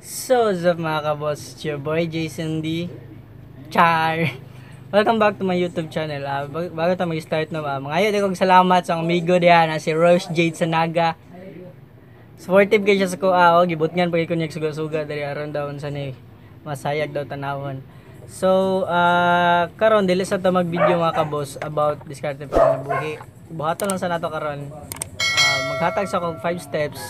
So, what's up, mga kaboss? It's your boy Jason D. Char! Welcome back to my YouTube channel. Bago tayo mag-start na, mangayo kong salamat sa amigo diha na si Rose Jade Sanaga. Supportive kay siya sa kuha, oh, gibutngan pag ko niya suga-suga diri aron daw unsa ni masayag daw tanawon. So, karon dili sa ta mag-video, mga kaboss, about diskarte pa buhi. Buhaton lang sa nato karon. Maghatag sa kog 5 steps,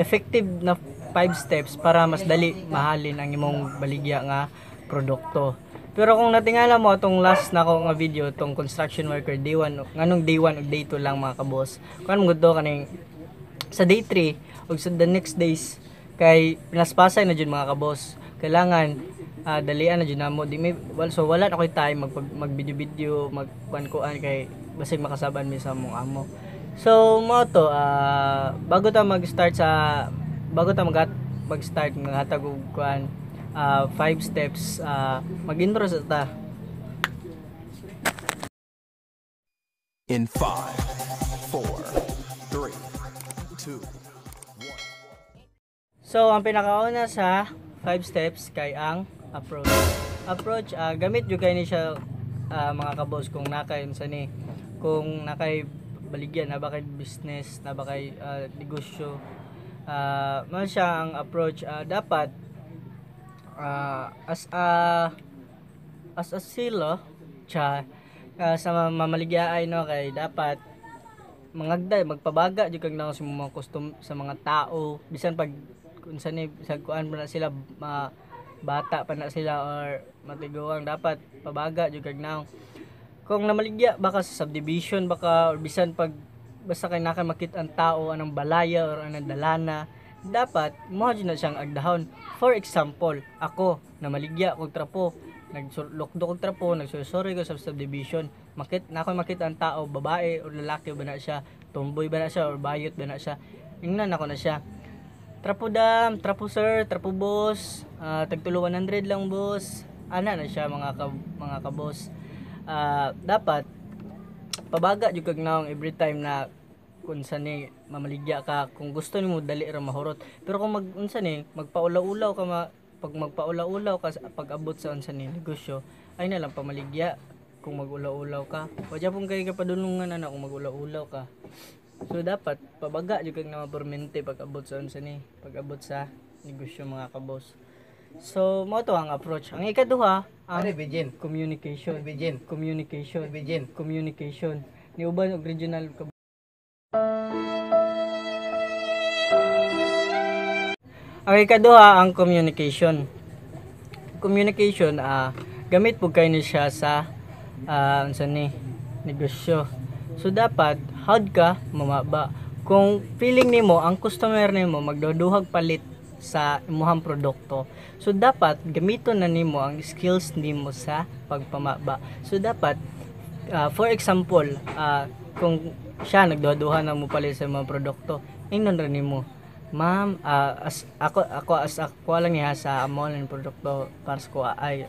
effective na 5 steps para mas dali mahalin ang imong baligya nga produkto. Pero kung natingala mo atong last nako nga video, tong construction worker day 1, nganong day 1 ug day 2 lang, mga kaboss? Kuan mo gud kaning sa day 3 ug sa the next days kay pinaspasay na jud, mga kaboss. Kailangan dalian na jud namo. Di may well, so wala na koy time mag video video, mag kuan kay basig makasaban mi sa among amo. So mao to, bago ta mag-start maghatag og kuan, 5 steps, mag-intro sa ta. In five, four, three, two, one. So, ang pinakauna sa 5 steps kay ang approach. Approach, gamit jud kay ni siya, mga kaboss, kung nakay unsa ni, kung nakay baligyan, na ba kay business, na ba kay negosyo. Mao siya ang approach, dapat as a silo cha sa mamaligya ay no, kay dapat mangagda, magpabaga jud kag sa mga custom sa mga tao, bisan pag unsa ni sa kuan pa na sila, bata pa na sila or matiguang, dapat pabaga jud kag naong kung namaligya baka sa subdivision baka or bisan pag basta kay naka makita ang tao anang balaya or anang dalana, dapat mo jud na siyang agdahon. For example, ako namaligya kog trapo, naglukdo kog trapo, nagsursuri ko sa subdivision, makit na ako makita ang tao, babae or lalaki ba na siya, tomboy ba na siya or bayot ba na siya, ingnan ako na siya, "Trapo dam, trapo sir, trapo boss, tagtulo 100 lang, boss." Ana na siya, mga kaboss. Dapat pabaga jud kag naong every time na kung sa ni mamaligya ka, kung gusto nimo dali ra mahurot. Pero kung mag unsa ni magpaulaw-ulaw ka pag magpaulaw-ulaw ka pag abot sa unsa ni negosyo, ay na lang pamaligya kung magulaw-ulaw ka. Wa pong kay kapadulungan ana kung magulaw-ulaw ka. So dapat pabaga jud kag na permente pag abot sa unsa ni pag abot sa negosyo, mga kaboss. So mao to ang approach. Ang ikaduha, ang Ano, Bijin? communication. Bijin. Communication. Bijin. Communication ni uban og regional ka. Ang ikaduha, ang communication. Communication, gamit po kayo ni siya sa unsa ni negosyo. So dapat how'd ka mamaba. Kung feeling nimo ang customer nimo magduduhag palit sa imuhang produkto. So dapat gamiton na nimo ang skills nimo sa pagpamaba. So dapat for example, kung siya nagduha-duha na mo palit sa mga produkto, ingnon ra nimo, "Ma'am, as ako ako as ako lang niya sa amo ng produkto para sa kuha ay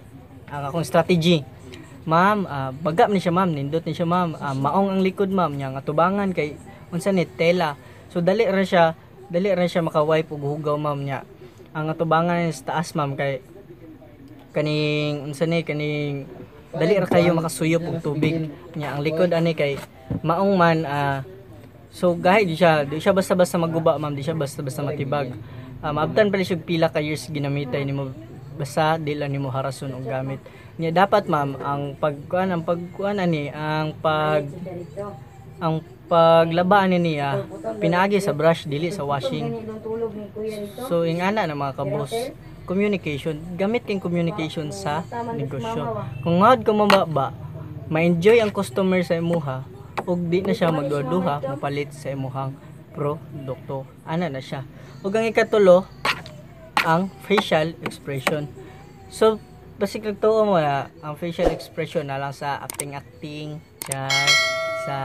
ang akong strategy. Ma'am, baga ni siya, ma'am, nindot ni siya, ma'am, maong ang likod, ma'am, nya nga tubangan kay unsa ni tela. So dali ra siya maka-wipe ug hugaw, ma'am, nya. Ang atubangan ni sa taas, ma'am, kay kaning unsa ni kaning dali ra kayo makasuyop og tubig nya. Ang likod ani kay maong man, so gahi di siya, di siya basta-basta maguba, ma'am, di siya basta-basta matibag. Maabtan pa siya og pila ka years ginamitay nimo basta di lang nimo harason og gamit. Nya dapat, ma'am, ang pagkuan ani ang paglaba ani niya pinaagi sa brush, dili sa washing." So ingana na, mga kabos, communication, gamit king communication sa negosyo. Kung ngad ka mababa, ma-enjoy ang customer sa imuha ug di na siya magduha mopalit sa imuhang produkto. Ana na siya. Ug ang ikatulo, ang facial expression. So basig nagtuo mo na ang facial expression na lang sa acting-acting, siya sa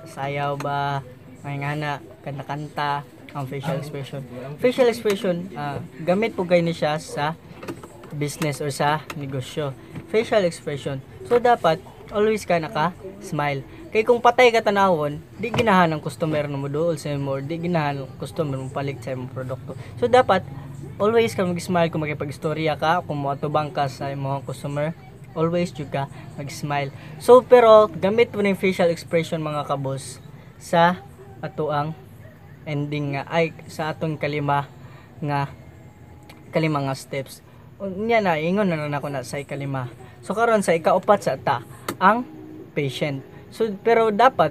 sayaw ba, may ngana, kanta-kanta, ang facial expression. Facial expression, gamit po kayo ni siya sa business or sa negosyo. Facial expression. So dapat always ka naka-smile. Kay kung patay ka tanawon, di ginahan ang customer na mo duol sa imo or di ginahan ang customer mo palit sa imong produkto. So dapat Always ka mag-smile kung makipag-istorya ka, kung moatubang ka sa imong customer, always jud ka mag-smile. So pero gamit mo ning facial expression, mga kabos, sa atoang ending nga ay sa atong kalima nga steps. Unya na ingon na nako na sa ikalima. So karon sa ikaupat sa ta ang patient. So pero dapat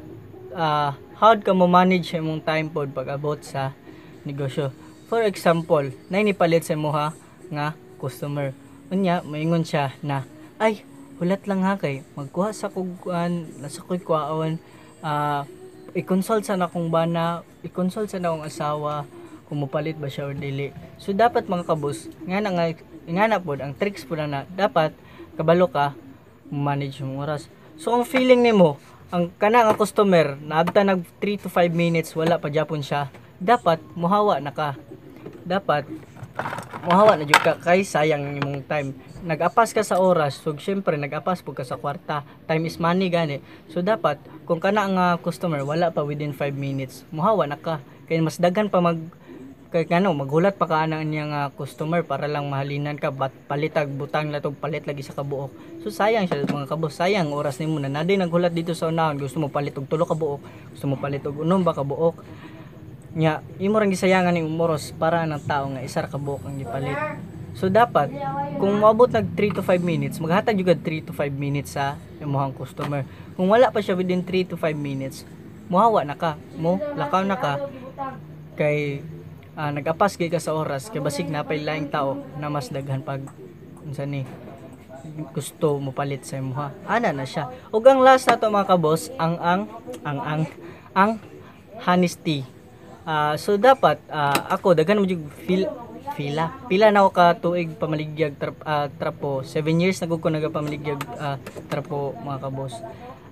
how ka mo manage imong time pod pag abot sa negosyo. For example, nay nipalit sa imuha nga customer. Unya moingon siya na, "Ay, hulat lang ha, kay magkuha sa kog kuan, nasa ko'y kuwaon, i-consult sa nakong bana, i-consult sa nakong asawa kung mopalit ba siya or dili." So dapat, mga kabos, nga na pod ang tricks pod na dapat kabalo ka manage yung oras. So kung feeling nimo ang kana nga customer naabta nag 3 to 5 minutes wala pa japon siya, dapat muhawa na ka. Dapat muhawa na jud ka kay sayang imong time. Nag-apas ka sa oras, so syempre nag-apas pud ka sa kwarta. Time is money gani. So dapat kung kana nga customer wala pa within 5 minutes, muhawa na ka. Kay mas daghan pa mag kay kano maghulat pa ka ana niya nga customer para lang mahalinan ka bat palitag butang na tog palit lagi sa kabuok. So sayang siya, mga kabos, sayang oras nimo na naday naghulat dito sa unahan, gusto mo palit og tulo ka buok, gusto mo palit og unom ba ka buok. Nya imo rang gisayangan ning oras para ang tao nga isa ra ka buok ang gipalit. So dapat kung moabot nag 3 to 5 minutes, maghatag jud ka 3 to 5 minutes sa imong customer. Kung wala pa siya within 3 to 5 minutes, muhawa na ka, mo lakaw na ka kay nag-apas gay ka sa oras kay basig napay laing tao na mas daghan pag unsa ni gusto mo palit sa imuha. Ana na siya. Ug ang last nato, mga kabos, ang honesty. So dapat ako daghan mo jud feel pila pila na ako ka tuig pamaligyag trapo. 7 years na gud ko nagapamaligyag trapo, mga kabos.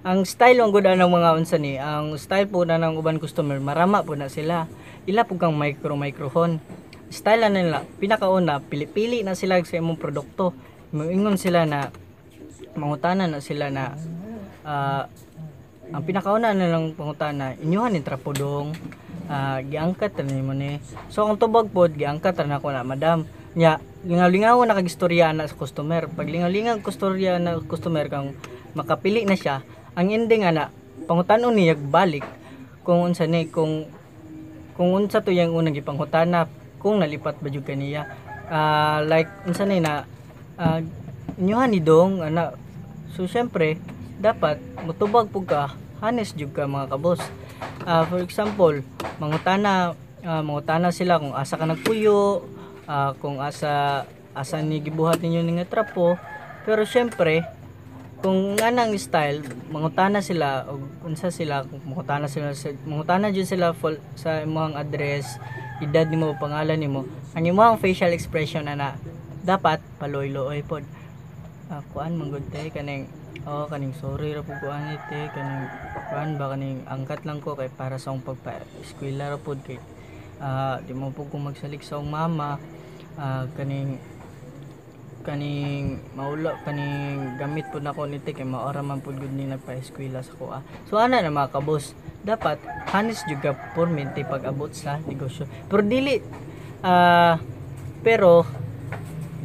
Ang style ang gud ng mga unsa ni ang style po na ng uban customer, marama po na sila, ila po kang micro microphone style na nila. Pinakauna, pili-pili na sila sa imong produkto. Moingon sila na mangutana na sila na ang pinakauna na lang pangutana, "Inyuhan ni trapo dong, giangkat ra nimo ni?" So ang tubag pod, "Giangkat ra nako na, madam." Nya lingaw-lingaw na kag istorya na sa customer. Pag lingaw-lingaw istorya na customer, kang makapili na siya, ang ending ana pangutanon niya balik kung unsa ni kung unsa to yang unang gipangutana, kung nalipat ba jud kaniya. Like unsa ni na "Inyuhan ni dong?" ana. So syempre dapat mutubag pug ka, honest jud ka, mga kabos. For example, mangutana sila kung asa ka nagpuyo, kung asa asa ni gibuhat ninyo ni nga trapo. Pero syempre kung nga nang style mangutana sila og unsa sila, kung mangutana sila sa, mangutana jud sila full, sa imong address, edad nimo, pangalan nimo, ang imong facial expression ana dapat paloy-looy pod. "Kuan man gud te, kaning oh, kaning sorry ra pud kuan ni te, kaning kuan ba, kaning angkat lang ko kay para sa akong pagpa-eskwela ra pod, kay di mo pud ko magsalig sa akong mama, kaning kaning maula kaning gamit pud nako ni te kay maora man pud gud ni nagpa-eskwela sa kuha." So ana na, mga kabos, dapat honest jud ka permente pag abot sa negosyo. Pero dili pero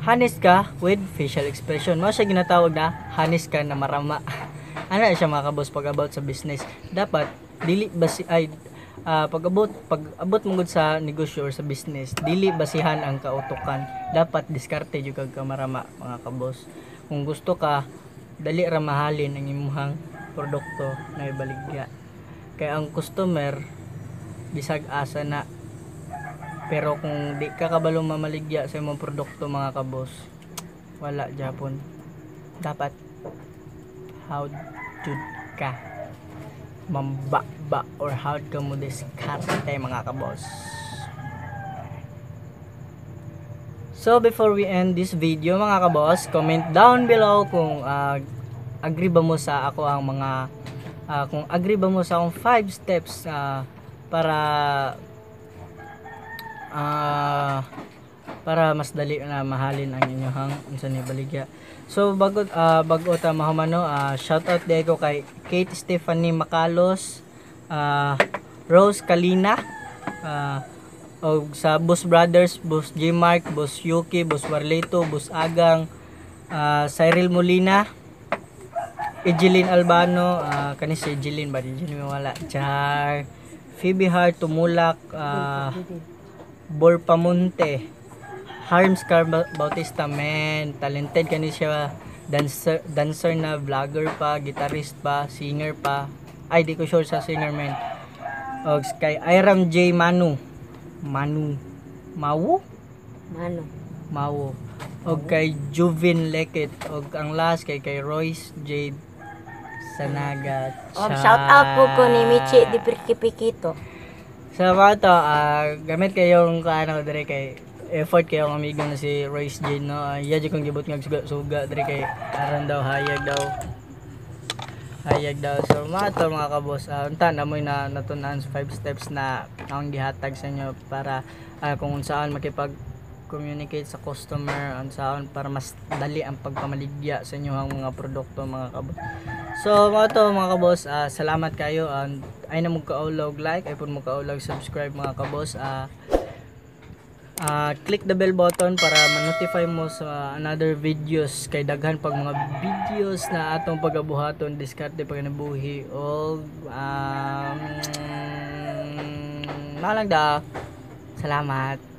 honest ka with facial expression mo siya ginatawag na honest ka na marama. Ana siya, mga kabos. Pag about sa business, dapat dili basi ay pag abot mo gud sa negosyo or sa business, dili basihan ang kautukan, dapat diskarte jud kag kamarama, mga kabos, kung gusto ka dali ra mahalin ang imuhang produkto na ibaligya, kay ang customer bisag asa na. Pero kung di ka kabalo mamaligya sa imong produkto, mga kabos, wala japon. Dapat how jud ka mamba or how ka mo diskarte, mga kabos. So before we end this video, mga kabos, comment down below kung agree ba mo sa ako ang mga kung agree ba mo sa akong 5 steps para para mas dali na mahalin ang inyong unsa ni baligya. So bago ta mahumano, shout out di ko kay Kate Stephanie Macalos, Rose Kalina, Og sa Boss Brothers, Boss J Mark, Boss Yuki, Boss Warlito, Boss Agang, Cyril Molina, Ejeline Albano, kani si Ejeline ba, Ejeline wala, Char, Phoebe Hart, Tumulak, Borpamonte, Harms Car Bautista, man, talented kani siya, dancer, dancer na, vlogger pa, guitarist pa, singer pa. Ay, di ko sure sa singer, man. Og kay Iram J Manu, Manu, Mawu? Mano. Mawo. Og kay Juvin Lekit. Og ang last kay Royce Jade Sanaga. Og shout out po ko ni Michi di Pikito. Sa mga to, gamit kayong kaano dire kay effort kayong amigo na si Royce Jade, no. Iya jud kong gibot nga suga suga dire kay aron daw hayag daw. Hayag daw. So mga to, mga kabos, unta na mo'y na natunan sa 5 steps na akong gihatag sa inyo para kung saan makipag communicate sa customer, unsaon para mas dali ang pagpamaligya sa inyong mga produkto, mga kabos. So mga to, mga kabos, salamat kayo. Ay na mo kaulog like, ay pud mo kaulog subscribe, mga kabos. Click the bell button para ma-notify mo sa another videos kay daghan pag mga videos na atong pagabuhaton, diskarte pag nabuhi og malang da. Salamat.